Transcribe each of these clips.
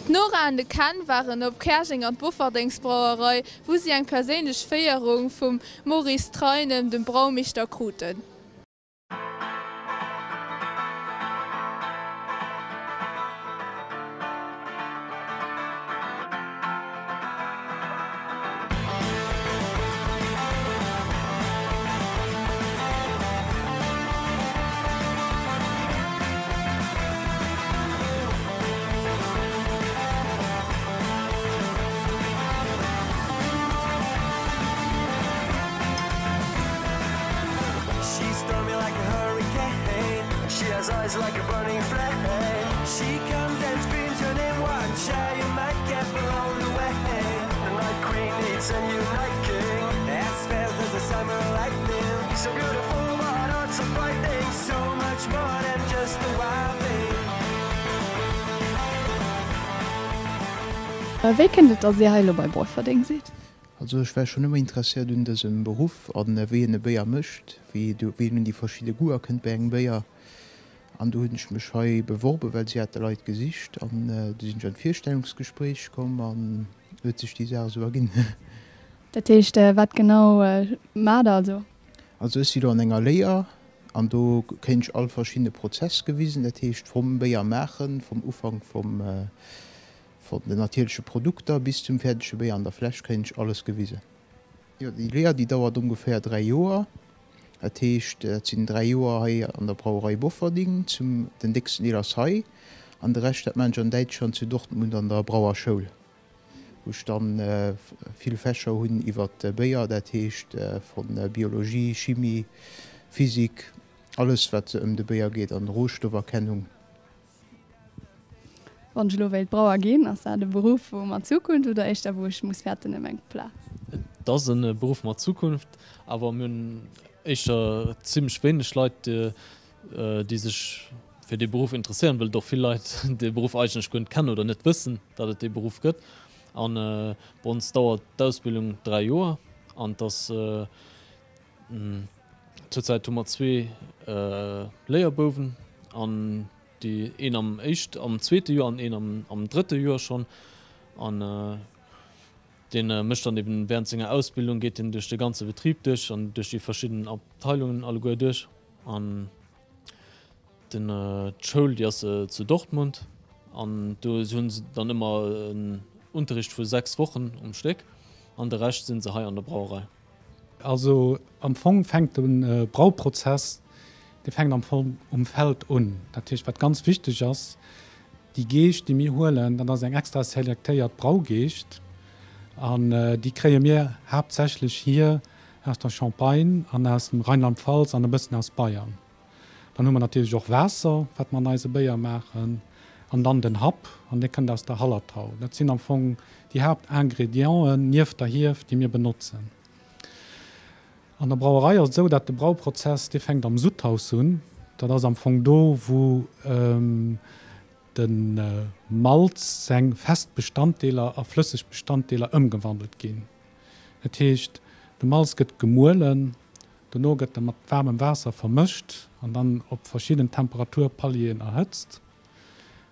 D'Nora an de Ken waren op Käerjeng an d'Bofferdingsbrauerei, wou si eng perséinlech Féierung vum Maurice Treinen, dem Braumeeschter, kruten. Wéi kënnt et, dass Dir hei elo bei Bofferding sidd? Also ech war schonn ëmmer interesséiert un dësem Beruff an wéi een e Béier mécht, wéi een un déi verschidde Goûter kënnt bei engem Béier. An do hunn ech mech hei beworben, well si hate Leit gesicht an du sinn ech an d'Virstellungsgespréich komm an huet sech déi Saach esou erginn. Dat heescht, wat genau maacht Der also? Also ech si lo an enger Léier an do kréien ech all verschiddene Prozess gewisen, dat heescht vum Béier maachen, vum Ufank vum vun den natierleche Produkter bis zum fäerdege Béier an der Fläsch kréien ech alles gewisen. Jo, déi Léier déi dauert ongeféier 3 Joer. Dat heescht, dat sinn 3 Joer hei an der Brauerei Bofferding, zum, den décksten Deel ass hei an de Rescht dat maan ech an Däitschland zu Dortmund an der Brauerschoul, wou ech dann vill Fächer hunn iwwert Béier, dat heescht von Biologie, Chimie, Physik, alles wat ëm de Béier geet an Rohstofferkennung. Wann ech elo wéilt Brauer ginn, ass dat e Beruff wou mat Zukunft oder éischter wou ech muss fäerten ëm eng Plaz? Et ass e Beruff mat Zukunft, awer mir hunn éischter zimmlech wéineg Leit, déi sech fir dee Beruff interesséieren, wëll et och vill Leit dee Beruff eigentlech guer net kennen oder net wëssen, datt et dee Beruff gëtt. An bei ons dauert d'Ausbildung 3 Joer an et ass Zurzäit hu mer zwee Léierbouwen an déi een am éischt am zweete Joer an een am am drëtte Joer schonn. An dee mécht dann eben während senger Ausbildung geet en duerch de ganze Betrib duerch an duerch déi verschidden Abteilungen alleguer duerch. An Den d'Schoul déi ass zu Dortmund an do hunn se dann ëmmer en Unterricht vu 6 Wochen um Stéck an de Rescht sinn se hei an der Brauerei. Also am Fong fänkt de Brauprozess, dee fänkt am Fong um Feld un. Dat heescht, wat ganz wichteg ass, déi Geescht, déi mir huelen, dat ass eng extra selektéiert Braugeescht an déi kréie mir haaptsächlech hier aus der Champagne an aus dem Rheinland-Pfalz an e bëssen aus Bayern. Dann hu mer natierlech och Waasser, wat mer an eise Béier maachen, an dann den Happ, an dee kënnt aus der Hallertau. Dat sinn am Fong déi Haaptingredienten nieft der Hief, déi mir benotzen. An der Brauerei ass et esou, dat de Brauprozess, dee fänkt am Sudhaus un. Dat ass am Fong do, wou de Malz seng fest Bestanddeeler a flësseg Bestanddeeler ëmgewandelt ginn. Dat heescht, de Malz gëtt gemuelen, Dono gëtt e mat waarmem Waasser vermëscht an dann op verschidden Temperaturpalieren erhëtzt.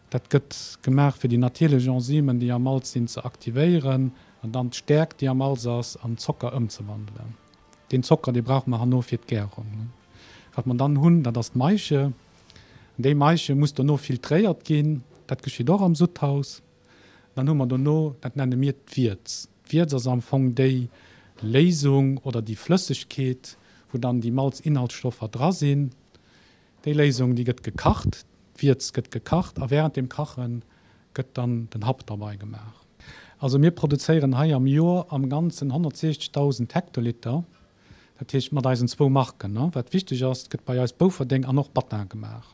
Dat gëtt gemaach fir déi natierlech Enzymen, déi am Malz sinn, ze aktivéieren an dann d'Stäerkt, déi am Malz ass, an Zocker ëmzewandelen. Deen Zocker, dee brauche mer herno fir d'Gärung. Wat mer dann hunn, dat ass d'Maische. Déi Maische muss dono filtréiert ginn. Dat geschitt och am Sudhaus. Dann hu mer dono, dat nenne mir d'Wierz. D'Wierz ass am Fong déi Léisung oder déi Flëssegkeet, wou dann déi Malzinhaltsstoffer dra sinn. Déi Léisung, déi gëtt gekacht, d'Wierz gëtt gekacht a während dem Kache gëtt dann den Happ derbei gemaach. Also mir produzéieren hei am Joer am Ganzen 160.000 Hektoliter, dat heescht mat eisen zwou Marken. Wat wichteg ass, et gëtt bei eis Bouferdeng an och Battin gemaach.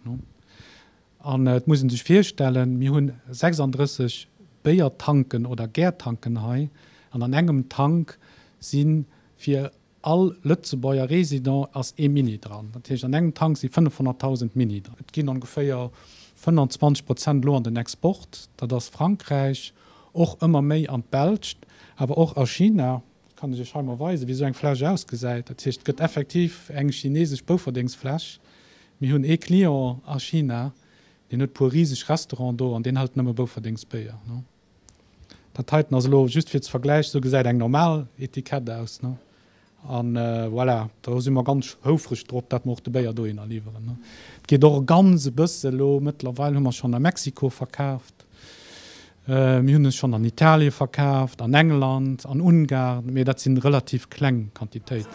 An et muss ee sech virstellen, mir hu 36 Béiertanken oder Gärtanken hei, an an engem Tank si fir all Lëtzebuerger Résident ass ee Mini dran. Dat heescht, an engem Tank si 500.000 Mini dran. Et ginn ongeféier 25 Prozent elo an den Export, dat ass Frankräich, och ëmmer méi an d'Belscht, awer och a China. Dat kann ech Iech hei mol weisen, wéi esou eng Fläsch ausgesäit. Dat heescht, et gëtt effektiv eng chinesesch Boufferdengsfläsch. Mir hunn ee Client a China. Deen huet puer riseg Restauranten do an deen hëlt nëmme Boufferdengs Béier. Dat heiten ass elo just fir ze vergläichen, esou gesäit eng normal Etikett aus. An voilà, do si mer ganz houfreg drop, dat mer och de Béier dohinner liwweren. Et geet och e ganz e bësse elo, mëttlerweil hu mer schonn a Mexiko verkaaft, mir hunn es schonn an Italie verkaaft, an England, an Ungarn, mee dat si relativ kleng Quantitéiten.